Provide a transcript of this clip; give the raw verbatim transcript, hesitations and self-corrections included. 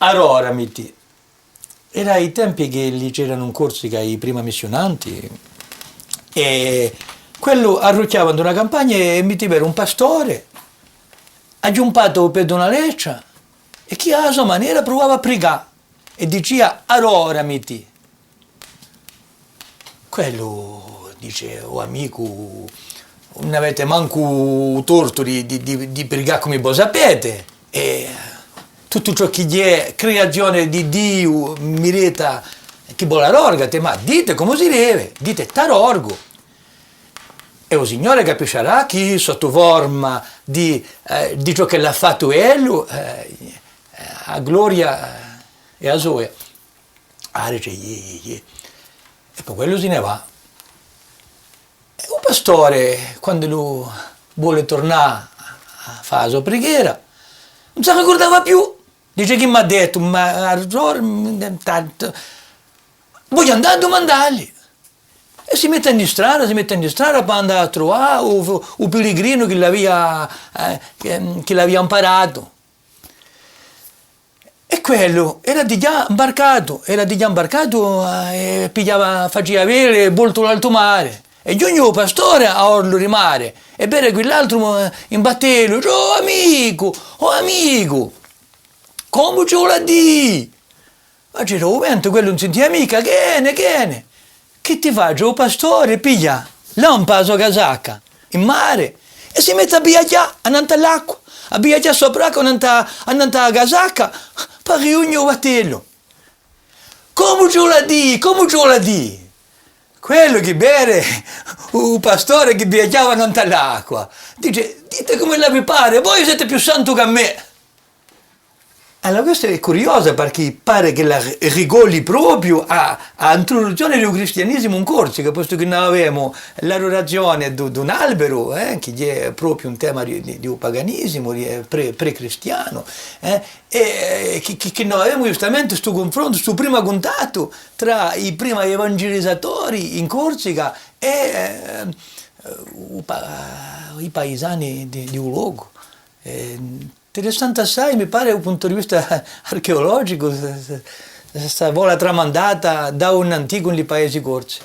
Arrorami tì. Era i tempi chì li c'eranu in Corsica i prima missiunanti, è quellu arruchjava in una campagna è mi tivera un pastore, aghjumpatu à u pè d'una leccia, è chì à a so manera pruvava à pricà, è dicia: "Arrorami tì." Quellu dice: "O amicu, ùn avete mancu u tortu di, di, di, di pricà cum'è vo sapete, è tuttu ciò chì hè creazione di Diu mirita chì vo l'arorgate, ma dite cumu si deve, dite: 'T'arorgu.' È u Signore capisciarà chì sottu forma di, eh, di ciò ch'ellu hà fattu ellu, eh, a gloria, eh, hè a soia." Ah, dice: "Iè, iè, iè." È po quellu si ne và. È u pastore, quandu ellu vole turnà à fà a so prighera, ùn s'arricurdava più. Dice: "Chì m'hà dettu? Ma, allora, tantu, vogliu andà à dumandalli." È si mette in strada, si mette in strada per andà à truvà u, u piligrinu chì l'avia, eh, chì, chì l'avia amparatu. È quellu era digià imbarcatu, era digià imbarcatu, eh, è pigliava, facia vele, voltu l'altu mare. È ghjunghje u pastore à orlu di mare, è vede quill'altru, eh, in battellu: "O amicu, o amicu, cumu ci vole à dì?" Ma c'era u ventu, quellu ùn sintia micca. "Chì vene, chì vene?" Chì ti face, u pastore piglia, lampa a so casacca in mare è si mette à viaghjà annant'à l'acqua, à viaghjà sopra l'acqua annant'à, annant'à a casacca, pà righjunghje u battellu. "Cumu ci vole à dì? Cumu ci vole à dì?" Quellu chì vede u pastore chì viaghjava annant'à l'acqua, dice: "Dite cum'ella vi pare, voi site più santu chè mè." Allora, questa hè curiosa, perchè pare ch'ella ri-, ricolli propiu à, à l'introduzione di u cristianisimu in Corsica, postu chì noi avemu l'adorazione d-, d'un alberu, eh, chì hè propiu un tema di, di, di u paganisimu, di, eh, pre-, precristianu, eh, è, eh, chì, chì, chì noi avemu ghjustamente stu cunfrontu, stu primu cuntattu trà i primi evangelizatori in Corsica è, eh, u pa-, i paisani di, di u locu. Eh, Interessante assai, mi pare, da u puntu di vista archeologicu, s-, s-, s-, sta fola tramandata da un anticu in li paesi corsi.